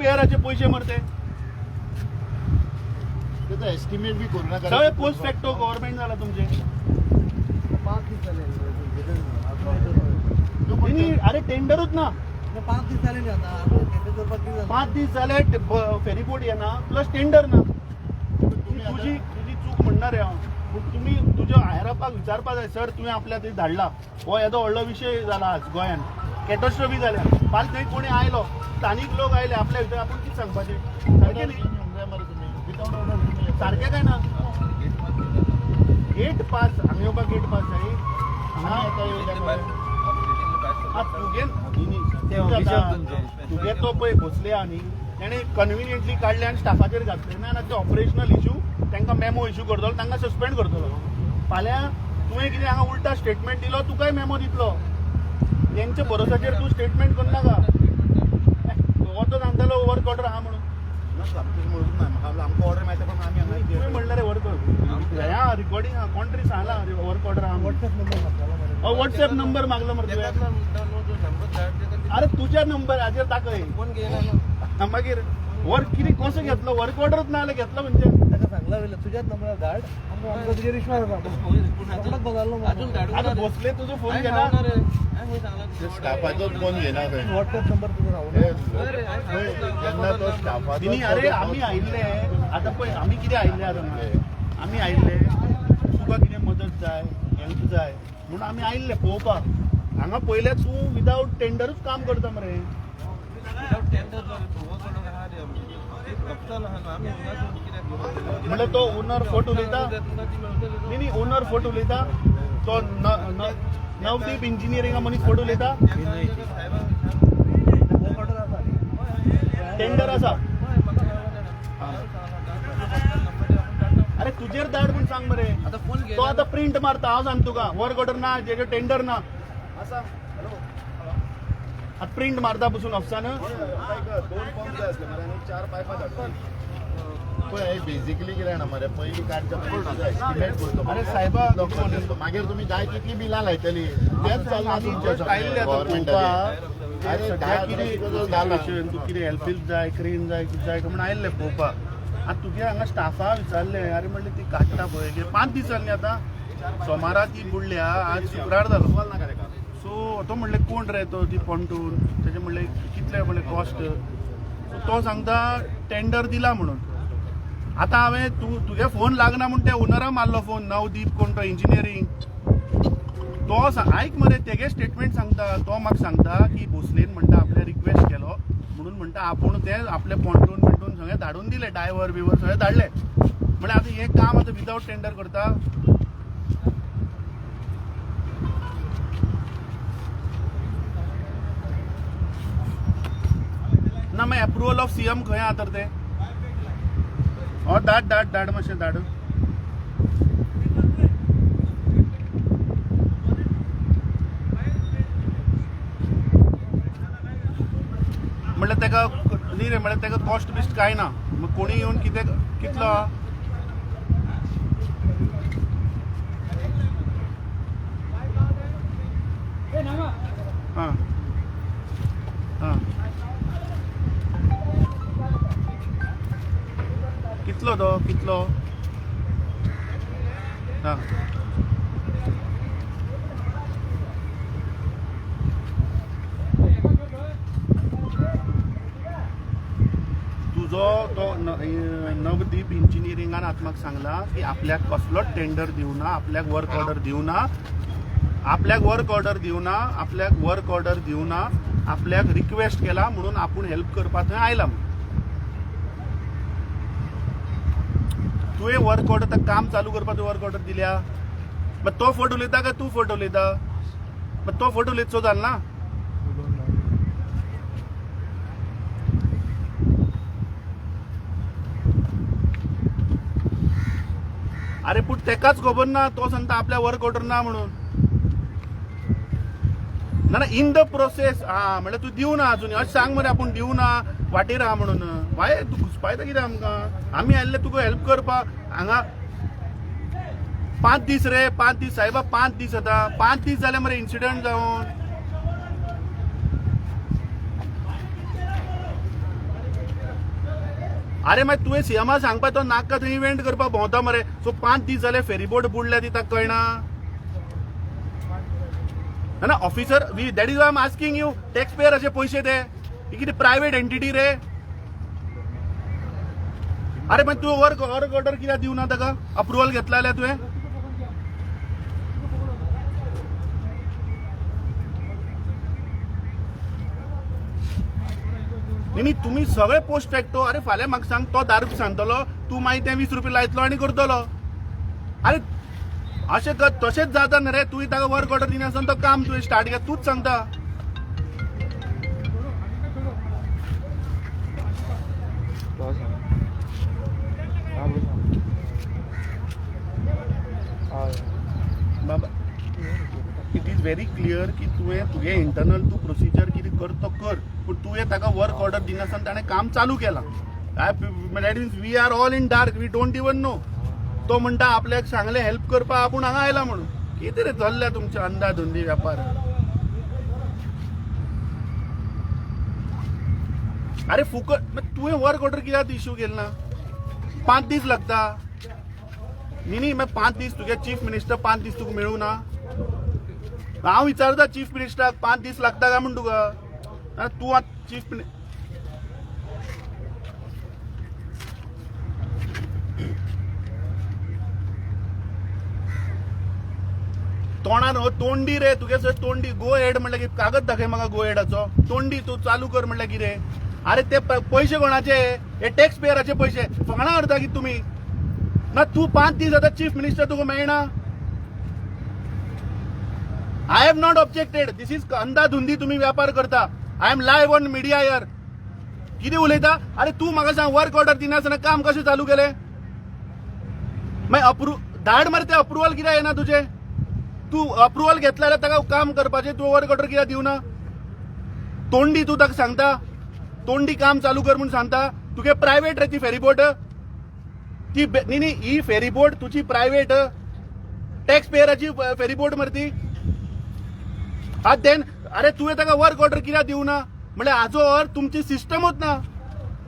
पेयराचे पयशे मरते. तेचो एस्टिमेट बी करूं नाका. सगळे पोस्ट फॅक्टो गव्हर्मेंट जाला तुमचे. 5 दीस जाले. न्ही, अरे टेंडरूच ना. 5 दीस जाले न्ही आतां, टेंडर करपाक कितें जालें? 5 दीस जाले फेरीबोट येना, प्लस टेंडर ना. तुजी तुजी चूक म्हणणार रे हांव, पूण तुमी तुज्या हायरअपाक विचारपा जाय, सर तुवें आपल्या थंय धाडला, हो येदो व्हडलो विशय जाला आज गोंयान, कॅटस्ट्रॉफी जाल्या. फाल्यां थंय कोणी आयलो, स्थानीक लोक आयले आपल्या भितर, आपूण कितें सांगपाचें? सारकें न्ही? विदाउट ऑर्डर तुमी. सारकें काय ना? गेट पास हांगा येवपाक गेट पास जाय हांगा. तुगे तुगे तो पळय भोसले आहा न्ही, तेणें कन्विनियंटली काडले आनी स्टाफाचेर घातले. ना ना, ते ऑपरेशनल इशू, तांकां मेमो इशू करतलो, तांकां सस्पेंड करतलो. फाल्यां तुवें कितें हांगा उल्टा स्टेटमेंट दिलो, तुकाय मेमो दितलो. तेंच्या भरोसाचेर तूं स्टेटमेंट करनाका. हो तो सांगतालो वर्क ऑर्डर आहा म्हणून. आमकां ऑर्डर मेळटा पण आमी हांगा. तुवें म्हणलें रे वर्क ऑर्डर ह्या रिकॉर्डिंग आहा, कोण तरी सांगला वर्क ऑर्डर आहा म्हणून. व्हॉट्सएप नंबर मागतालो मरे. हो, व्हॉट्सएप नंबर मागलो मरे तुवें. अरे तुज्या नंबराचेर दाखय. मागीर वर्क कितें कसो घेतलो? वर्क ऑर्डरूच ना जाल्यार घेतलो म्हणजे? ताका सांगला वयलें तुज्याच नंबरार धाड, आमकां आमकां तुजेर विश्वास आसा. रोखडोच बदललो. आता भोसले तुजो फोन घेना. स्टाफाचोच फोन घेना खंय. व्हॉट्सएप नंबर तुजो रावून. जेन्ना तो स्टाफाचो. न्ही, अरे आमी आयिल्ले आतां पळय, आमी कितें आयिल्ले आतां, आमी आयिल्ले तुका कितें मदत जाय, हेल्प जाय म्हणून आमी आयिल्ले पळोवपाक. हांगा पयलें तूं विदावट टेंडरूच काम करता मरे. म्हणल्यार तो ओनर फट उलयता. न्ही न्ही, ओनर फट उलयता. तो नवदीप इंजिनियरिंगा मनीस फट उलयता. वर्क ऑर्डर आसा. टेंडर आसा. अरे तुजेर धाड म्हूण सांग मरे. तो आतां प्रिंट मारता, हांव सांगता तुका, वर्क ऑर्डर ना, जेजे टेंडर ना. आतां प्रिंट मारता पसून ऑफिसान. 2 पंप जाय आसले मरे आनी 4 पायपां धाडली. पळय, बेजिकली कितें जाणा मरे, पयलीं काडच्या पयलीं तुजो एस्टिमेट करतो. अरे साहेबा, कितलो खर्च येतलो. मागीर तुमी जाय तितली बिलां लायतली. तेंच चल्लां तुमचें आयिल्ले आतां गव्हर्मेंटाचें. अरे सध्या कितें सिच्युएशन, तूं कितें हेल्प जाय, क्रेन जाय, कितें जाय म्हणून आयिल्ले पळोवपाक. आतां तुगे हांगा स्टाफा विचारलें, अरे म्हणलें ती काडटा पळय, कितें 5 दीस जाले न्ही आतां, सोमारा ती बुडल्या, आज शुक्रार जालो. सो तो म्हणलें कोण रे तो ती pontoon, तेजें म्हणलें कितले म्हणलें कॉस्ट. सो तो सांगता टेंडर दिला म्हणून. आतां हांवें तूं तुगे फोन लागना म्हूण त्या ओनरा मारलो फोन, नवदीप कोण तो इंजिनियरींग. तो आयक मरे, तेगे स्टेटमेंट सांगता. तो म्हाका सांगता की भोसलेन म्हणटा आपले रिक्वेस्ट केलो म्हणून म्हणटा आपूण ते आपले पॉन्टून बिंटून सगळें धाडून दिले, डायवर बिवर सगळें धाडले. म्हळ्यार आतां हें काम आतां विदावट टेंडर करता. ना मागीर एप्रुवल ऑफ सीएम खंय आहा तर तें? हय, धाड धाड धाड मातशें धाड. म्हणल्यार ताका न्ही रे, म्हणल्यार ताका कॉस्ट बिस्ट कांय ना. मग कोणी येवन कितें कितलो आहा? आं आं, कितलो तो कितलो? आं, तुजो तो नवदीप इंजिनियरिंगान आत्माक सांगला की आपल्याक कसलोच टेंडर दिवना, आपल्याक वर्क ऑर्डर दिवना, आपल्याक वर्क ऑर्डर दिवना, आपल्याक वर्क ऑर्डर दिवना, आपल्याक रिक्वेस्ट केला म्हणून आपूण हेल्प करपा थंय आयला म्हणून. तुवें वर्क ऑर्डर काम चालू करपा तुवें वर्क ऑर्डर दिल्या. मग तो फट उलयता काय तूं फट उलयता? मग तो फट उलयतसो जाल ना. अरे पूण तेकाच खबर ना, तो सांगता आपल्या वर्क ऑर्डर ना म्हणून. ना ना, इन the process हा, म्हणल्यार तूं दिवना अजून, अशें सांग मरे, आपूण दिवना, वाटेर आहा म्हणून. वाय तूं घुसपायता कितें आमकां? आमी आयिल्ले तुका हेल्प करपाक हांगा. 5 दीस रे, 5 दीस साहेबा, 5 दीस आतां, 5 दीस जाले मरे इन्सिडंट जावन. अरे मागीर तुवें सीएमा सांगपा तो नाका थंय इव्हेंट करपाक भोंवता मरे. सो 5 दीस जाले फेरीबोट बुडल्या ती ताका कळना ना officer. We that is why am asking you, tax पेयराचे पयशे ते, ही कितें प्रायव्हेट एंटिटी रे? अरे पण तूं वर्क ऑर्डर कित्याक दिवना ताका? अप्रुवल घेतला जाल्यार तुवें? न्ही न्ही, तुमी सगळे पोस्ट फॅक्टो. अरे फाल्यां म्हाका सांग, तो 10 रुपया सांगतलो, तूं मागीर ते 20 रुपया लायतलो आनी करतलो. अरे अशें कर, तशेंच जाता न्ही रे. तुवें ताका वर्क ऑर्डर दिनासतना तो काम तुवें स्टार्ट केलें, तूंच सांगता. बाबा, it is very clear की तुवें तुगे इंटरनल तूं प्रोसिजर कितें कर तो कर, पूण तुवें ताका वर्क ऑर्डर दिनासतना ताणें काम चालू केलां. That means we are all in dark, we don't even know. तो म्हणटा आपल्याक सांगलें हेल्प करपाक, आपूण हांगा आयला म्हणून. कितें रे चल्ल्या तुमचे अंदाधुंदी व्यापार? अरे फुकट तुवें वर्क ऑर्डर कित्याक इश्यू केलें ना? 5 दीस लागता न्ही न्ही, मागीर 5 दीस तुगे चीफ मिनिस्टर 5 दीस तुका मेळूं ना? हांव विचारता चीफ मिनिस्टराक 5 दीस लागता काय म्हूण तुका? तूं आतां चीफ मिनिस्टर तोंडान हो तोंडी रे तुगे सर, तोंडी. गो हेड म्हणल्यार कितें? कागद दाखय म्हाका गो हेडाचो. तोंडी तूं चालू कर म्हणल्यार कितें? अरे ते पयशे कोणाचे? हे टॅक्स पेयराचे पयशे फकाणां करता कितें तुमी? ना तूं 5 दीस आतां चीफ मिनिस्टर तुका मेळना? I have not objected. This is अंधाधुंदी तुम्ही व्यापार करता. I am live on media here. कितें उलयता? अरे तूं म्हाका सांग, वर्क ऑर्डर दिनासतना काम कशें चालू केलें? मागीर अप्रू धाड मरे ते अप्रुवल कित्याक येना तुजें? तूं अप्रुवल घेतला जाल्यार ताका काम करपाचें तूं वर्क ऑर्डर कित्याक दिवना? तोंडी तूं ताका सांगता, तोंडी काम चालू कर म्हूण सांगता. तुगे प्रायवेट रे ती फेरीबोट ती. न्ही न्ही, ही फेरीबोट तुजी प्रायवेट, टॅक्स पेयराची फेरीबोट मरे ती. हा देन अरे तुवें ताका वर्क ऑर्डर कित्याक दिवना? म्हणल्यार हाजो अर्थ तुमची सिस्टमूच ना.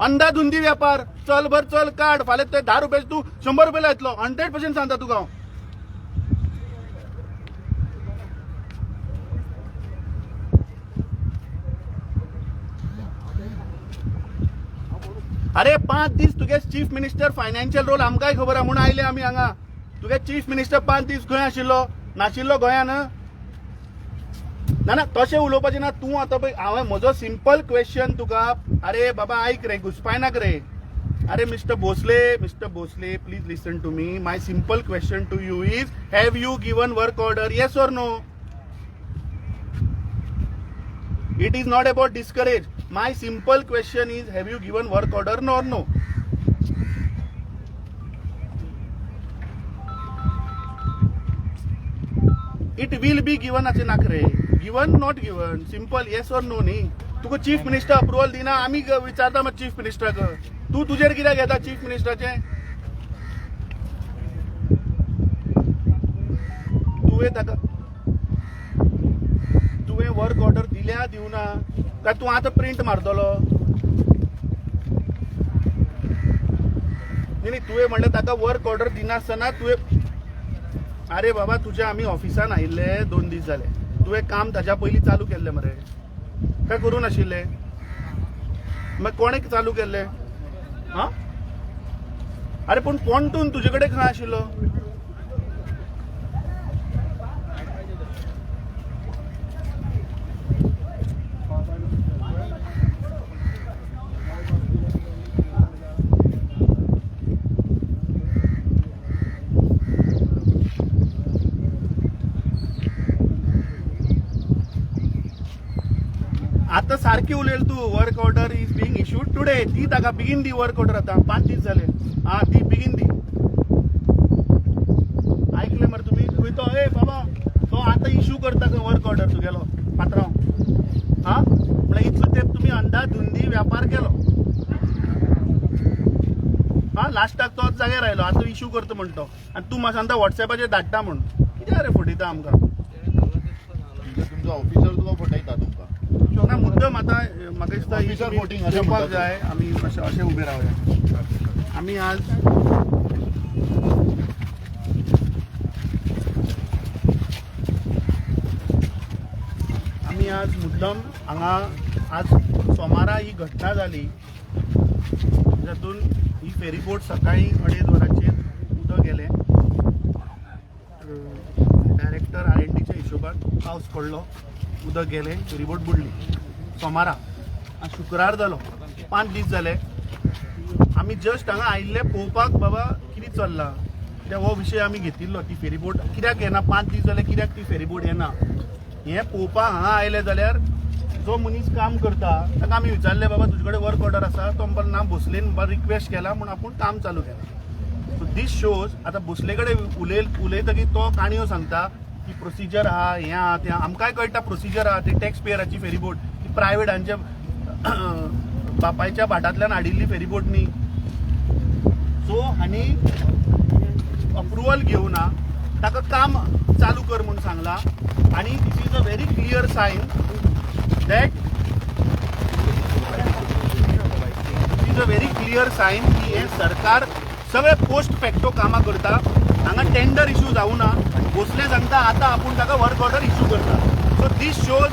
अंधाधुंदी व्यापार. चल भर चल काड, फाल्यां ते 10 रुपयाचे तूं 100 रुपया लायतलो. 100% सांगता तुका हांव. अरे 5 दीस तुगे चीफ मिनिस्टर फायनान्शियल रोल आमकांय खबर आहा म्हूण आयले आमी हांगा. तुगे चीफ मिनिस्टर 5 दीस खंय आशिल्लो? नाशिल्लो गोंयान? ना ना, तशें उलोवपाचें ना. तूं आतां पळय, हांवें म्हजो सिंपल क्वेश्चन तुका. अरे बाबा आयक रे, घुसपायनाक रे. अरे mister Bhosle, mister Bhosle, please listen to me. My simple question to you is, have you given work order, yes or no? It is not about discourage. My simple question is, have you given work order no or no? It will be given अशें नाका रे. Given, not given, simple yes or no न्ही. तुका chief minister approval दिना, आमी विचारता मागीर chief मिनिस्टराक. तूं तुजेर कित्याक घेता चीफ मिनिस्टराचें? तुवें ताका तुवें वर्क ऑर्डर दिल्या दिवना काय तूं आतां प्रिंट मारतलो? न्ही न्ही, तुवें म्हणलें ताका वर्क ऑर्डर दिनासतना तुवें. अरे बाबा, तुज्या आमी ऑफिसान आयिल्ले 2 दीस जाले. तुवें काम ताज्या पयलीं चालू केल्लें मरे, काय करूं नाशिल्लें? मागीर कोणें चालू केल्लें? आं, अरे पूण पोंटून तुजे कडेन खंय आशिल्लो? आता सारकी उलयल तू. Work order is being issued today. दी ताका बेगीन दी वर्क ऑर्डर. आतां 5 दीस जाले. आं, दी बेगीन दी. ऐकले मरे तुमी? खंय तो? ए बाबा, तो आतां इशू करता खंय वर्क ऑर्डर तुगेलो पात्रांव. आं, म्हणल्यार इतलो तेंप तुमी अंदाधुंदी व्यापार केलो. आं, लास्टाक तोच जाग्यार आयलो. आतां इशू करता म्हण तो, आनी तूं म्हाका सांगता वॉट्सॅपाचेर धाडटा म्हूण. कित्याक रे फटयता आमकां? तुमचो ऑफिसर तुका फटयता तुमकां. ना, मुद्दम आतां म्हाका दिसता Officer voting अशें येवपाक म्हणटा. जाय. आमी अशें अशें उबे रावया. आमी आज मुद्दम हांगा आज सोमारा ही घटना जाली, जातून ही फेरीबोट सकाळी 2:30 वरांचेर उदक गेलें. डायरेक्टर RNDच्या हिशोबान पावस पडलो, उदक गेलें, फेरीबोट बुडली सोमारा. आज शुक्रार जालो, 5 दीस जाले. आमी जस्ट हांगा आयिल्ले पळोवपाक बाबा कितें चल्लां, कित्याक हो विशय आमी घेतिल्लो ती फेरीबोट कित्याक येना, 5 दीस जाले कित्याक ती फेरीबोट येना हें पळोवपाक हांगा आयले. जाल्यार जो मनीस काम करता ताका आमी विचारलें, बाबा तुजे कडेन वर्क ऑर्डर आसा? तो म्हणपाक ना, भोसलेन रिक्वेस्ट केला म्हूण आपूण काम चालू केलां. सो दीस शोज आतां भोसले कडेन उलयतकीर तो काणयो सांगता की प्रोसिजर आहा, हें आहा, तें आहा. आमकांय कळटा प्रोसिजर आहा. ती टॅक्स पेयराची फेरीबोट, ती प्रायवेट हांच्या बापायच्या भाटांतल्यान हाडिल्ली फेरीबोट न्ही. सो हांणी अप्रुवल घेवना ताका काम चालू कर म्हूण सांगलां आनी this is a very clear sign that is a very clear sign की हें सरकार सगळे पोस्ट फॅक्टो कामां करता. हांगा टेंडर इशू जावना. भोसले सांगता आतां आपूण ताका वर्क ऑर्डर इशू करता. So this shows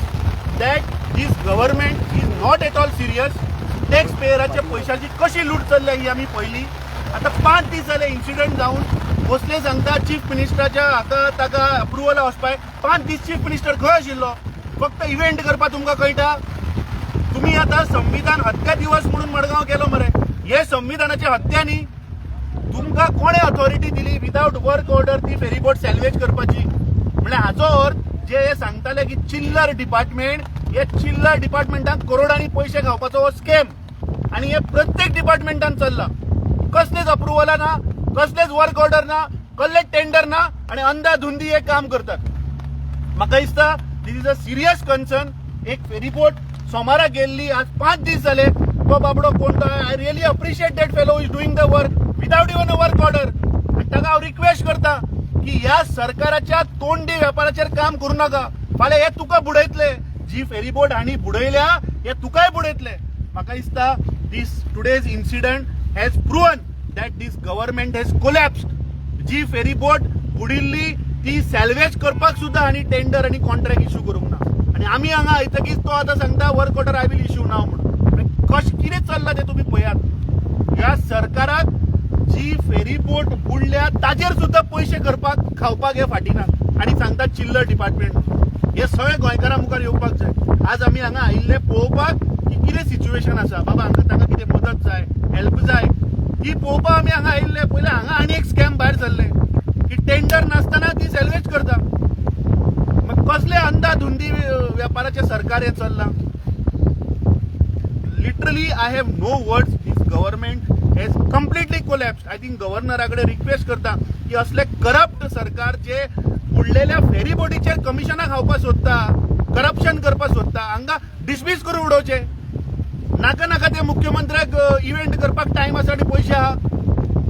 that this government is not at all serious. Tax पेयराच्या पयशाची कशी लूट चल्ल्या ही आमी पळयली. आतां 5 दीस जाले इन्सिडंट जावन. भोसले सांगता चीफ मिनिस्टराच्या हाका ताका अप्रुवल वचपाक. 5 दीस चीफ मिनिस्टर खंय आशिल्लो? फक्त इव्हेंट करपाक तुमकां कळटा. तुम्ही आता संविधान हत्या दिवस म्हणून मडगांव केलो मरे, हे संविधानाची हत्या न्ही? तुमकां कोणे ऑथॉरिटी दिली विदाउट वर्क ऑर्डर ती फेरीबोट सॅल्वेज करपाची? म्हणल्यार हाचो अर्थ जे हे सांगताले की चिल्लर डिपार्टमेंट, हे चिल्लर डिपार्टमेंटाक करोडांनी पयशे खावपाचो हो स्कॅम आनी हे प्रत्येक डिपार्टमेंटान चल्ला. कसलेच अप्रुवला ना, कसलेच वर्क ऑर्डर ना, कसलेच टेंडर ना आनी अंदाधुंदी हे काम करतात. म्हाका दिसता this is a serious concern. एक फेरीबोट सोमारा गेल्ली, आज 5 दीस जाले. तो बाबडो कोण तो, I really appreciate that fellow is doing the work without even a work order. आनी ताका हांव रिक्वेस्ट करता की ह्या सरकाराच्या तोंडी वेपाराचेर काम करूं नाका. फाल्यां हे तुका बुडयतले. जी फेरीबोट हांणी बुडयल्या हे तुकाय बुडयतले. म्हाका दिसता this today's incident has proven that this government has collapsed. जी फेरीबोट बुडिल्ली ती सॅल्वेज करपाक सुद्दां आनी टेंडर आनी कॉन्ट्रॅक्ट इशू करूंक ना. आनी आमी हांगा आयतकीच तो आतां सांगता work order I will issue now म्हणून. कशें कितें चल्लां तें तुमी पळयात. ह्या सरकाराक जी फेरीबोट बुडल्या ताजेर सुद्दां पयशे करपाक खावपाक हे फाटी ना आनी सांगतात चिल्लर डिपार्टमेंट. हे सगळे गोंयकारां मुखार येवपाक जाय. आज आमी हांगा आयिल्ले पळोवपाक की कितें सिच्युएशन आसा, बाबा हांकां तांकां कितें मदत जाय, हेल्प जाय, ती पळोवपाक आमी हांगा आयिल्ले. पयलीं हांगा आनी एक स्कॅम भायर सरले की टेंडर नासतना ती सॅल्वेज करता. मग कसले अंदाधुंदी वेपाराचें सरकार हें चल्लां? Literally I have no words. This government has completely collapsed. I think गव्हर्नरा कडेन रिक्वेस्ट करता की असले करप्ट सरकार जे बुडलेल्या फेरीबोटीचेर कमिशनां खावपाक सोदता, करप्शन करपाक सोदता, हांगा डिसमीस करून उडोवचे. नाका नाका ते मुख्यमंत्र्याक इव्हेंट करपाक टायम आसा आनी पयशे आहा.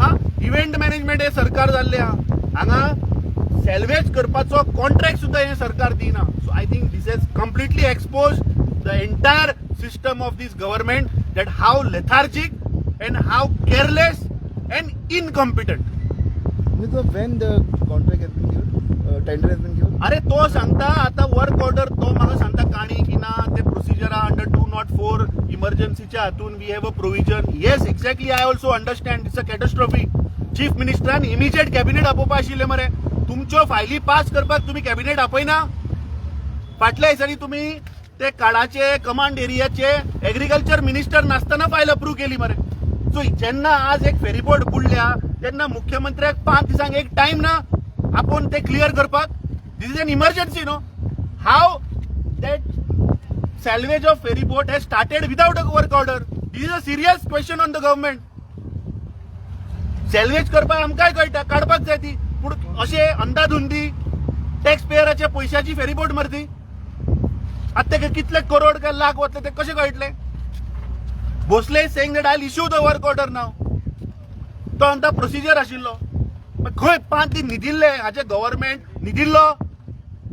हा, इव्हेंट मॅनेजमेंट हे सरकार जाल्लें आहा. हांगा सॅल्वेज करपाचो कॉन्ट्रॅक्ट सुद्दां हें सरकार दिना. So I think this has completely expose the entire system of this government, that how lethargic and how careless and incompetent. So when the contract has been given, tender has been given? अरे तो सांगता आता work order. तो म्हाका सांगता काणी की ना ते प्रोसिजर आहा अंडर 204 इमर्जन्सीच्या हातून we have a provision. Yes, exactly, I also understand it's a catastrophe. Chief मिनिस्टरान immediate cabinet आपोवपा आशिल्लें मरे. तुमच्यो फायली पास करपाक तुमी कॅबिनेट आपयना. फाटल्या दिसांनी तुमी ते काळाचे कमांड एरियाचे एग्रीकल्चर मिनिस्टर नासतना फायल अप्रूव्ह केली मरे. सो जेन्ना आज एक फेरीबोट बुडल्या तेन्ना मुख्यमंत्र्याक 5 दिसांक एक टायम ना आपूण ते क्लियर करपाक? This is an emergency, no? How that salvage of ferry boat has started without a work order? This is a serious question on the government. Salvage करपाक आमकांय कळटा, काडपाक जाय ती. पूण अशें अंदाधुंदी टॅक्स पेयराच्या पयशाची फेरीबोट मरती. आतां तेका कितले करोड काय लाख वतले ते कशें कळटले? Bhosle saying that I issue the work order now. तो म्हणटा प्रोसिजर आशिल्लो. खंय 5 दीस न्हिदिल्ले हाचे गव्हर्मेंट न्हिदिल्लो?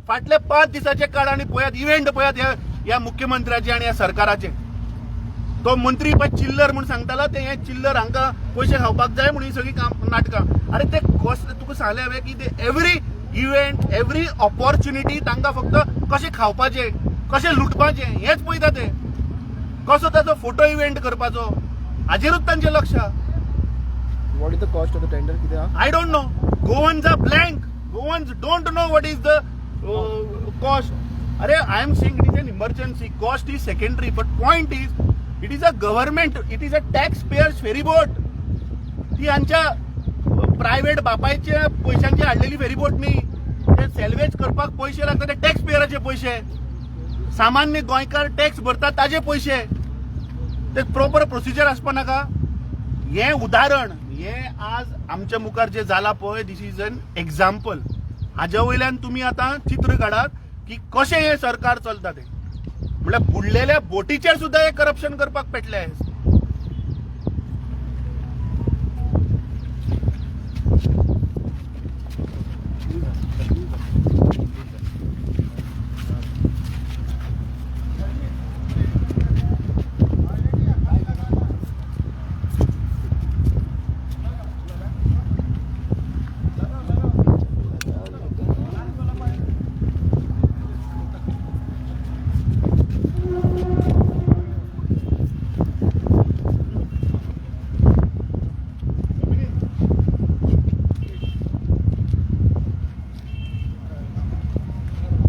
फाटले 5 दिसाचे काळ आनी पळयात, इव्हेंट पळयात ह्या मुख्यमंत्र्याचे आनी ह्या सरकाराचे. तो मंत्री पळय चिल्लर म्हूण सांगतालो, ते हे चिल्लर हांकां पयशे खावपाक जाय म्हणून ही सगळी काम नाटकां. अरे, ते कसले तुका सांगलें हांवें की ते एवरी इव्हेंट, एवरी ऑपॉर्च्युनिटी तांकां फक्त कशें खावपाचें, कशें लुटपाचें हेंच पळयता ते. कसो ताचो फोटो इव्हेंट करपाचो हाजेरूच तांचें लक्ष आहा. What is the cost of the tender कितें आहा? I don't know. Goans are blank. Goans don't know what is the cost. अरे, I am saying it is an emergency. Cost is secondary, but point is, it is a government, it is a taxpayers ferry boat. ती आमच्या private बापायच्या पयशांची हाडलेली ferry boat न्ही. ते salvage करपाक पयशे लागता, ते टॅक्स पेयराचे पयशे, सामान्य गोंयकार टॅक्स भरता ताजे पयशे. ते प्रॉपर प्रोसिजर आसपा नाका? हें उदाहरण हें आज आमच्या मुखार जे जाला पळय, this is an example. हाज्या वयल्यान तुमी आतां चित्र काडात की कशें हें सरकार चलता तें. म्हणल्यार बुडलेल्या बोटीचेर सुद्दां हे करप्शन करपाक पेटले.